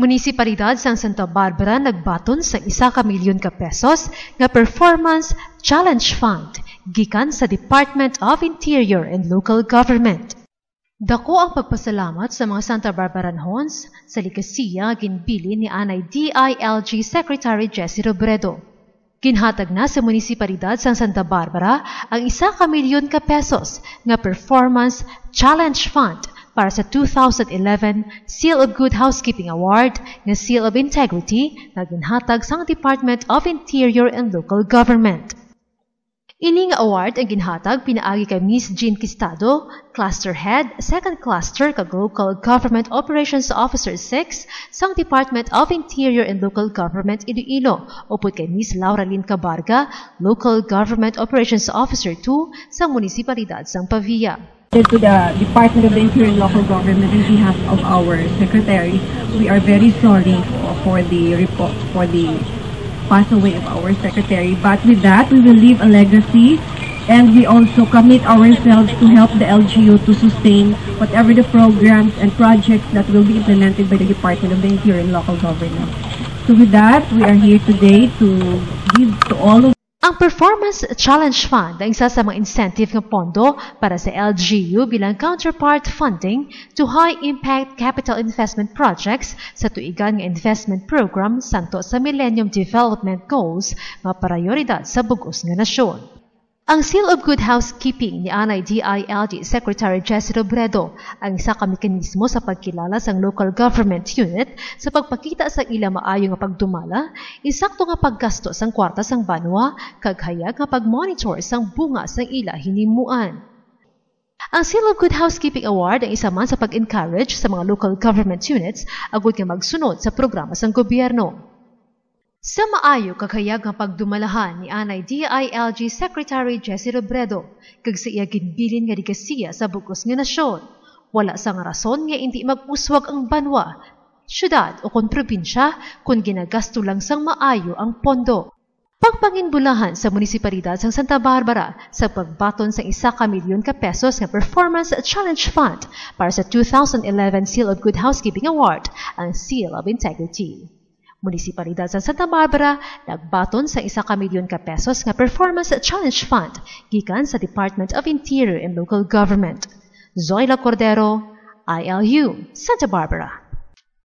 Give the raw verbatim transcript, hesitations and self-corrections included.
Munisipalidad sang Santa Barbara nagbaton sang isa ka milyon ka pesos nga Performance Challenge Fund gikan sa Department of Interior and Local Government. Dako ang pagpasalamat sa mga Santa Barbaranhons sa legasiya nga ginbilin ni anay D I L G Secretary Jessie Robredo. Ginhatag na sa munisipalidad sang Santa Barbara ang isa ka milyon ka pesos nga Performance Challenge Fund para sa two thousand eleven Seal of Good Housekeeping Award nga Seal of Integrity nga ginhatag sang Department of Interior and Local Government. Ini nga award ang ginhatag pinaagi kay Miss Jean Quistado, Cluster Head, Second Cluster kag Local Government Operations Officer six sang Department of Interior and Local Government Iloilo, upod kay Miss Lauralyn Cabarga, Local Government Operations Officer two sang Munisipalidad sang Pavia. To the Department of Interior and Local Government, in behalf of our secretary, we are very sorry for, for the report, for the pass away of our secretary. But with that, we will leave a legacy, and we also commit ourselves to help the L G U to sustain whatever the programs and projects that will be implemented by the Department of the Interior and Local Government. So with that, we are here today to give to all of Ang Performance Challenge Fund ang isa sa mga incentive nga pondo para sa L G U bilang counterpart funding to high-impact capital investment projects sa tuigan nga investment program sangto sa Millennium Development Goals nga prayoridad sa bug-os nga nasyon. Ang Seal of Good Housekeeping ni anay D I L G Secretary Jessie Robredo ang isa ka mekanismo sa pagkilala sang local government unit sa pagpakita sang ila maayo nga pagdumala, insakto nga paggasto sang kwarta sang banwa, kag hayag nga pag-monitor sang bunga sang ila hinimuan. Ang Seal of Good Housekeeping Award ang isa man sa pag-encourage sa mga local government units agud nga magsunod sa programa sang gobyerno. Sa maayo kag hayag nga pagdumalahan ni anay D I L G Secretary Jessie Robredo kag sa iya ginbilin nga legasiya sa bug-os nga nasyon, wala sang rason nga indi mag-uswag ang banwa, syudad, o kon probinsya kon ginagasto lang sang maayo ang pondo. Pagpanginbulahan sa Munisipalidad sang Santa Barbara sa pagbaton sang isa ka milyon ka pesos nga Performance Challenge Fund para sa two thousand eleven Seal of Good Housekeeping Award, ang Seal of Integrity. Munisipalidad sang Santa Barbara nagbaton sang isa ka milyon ka pesos nga Performance Challenge Fund gikan sa Department of Interior and Local Government. Zoila Cordero, I L U, Santa Barbara.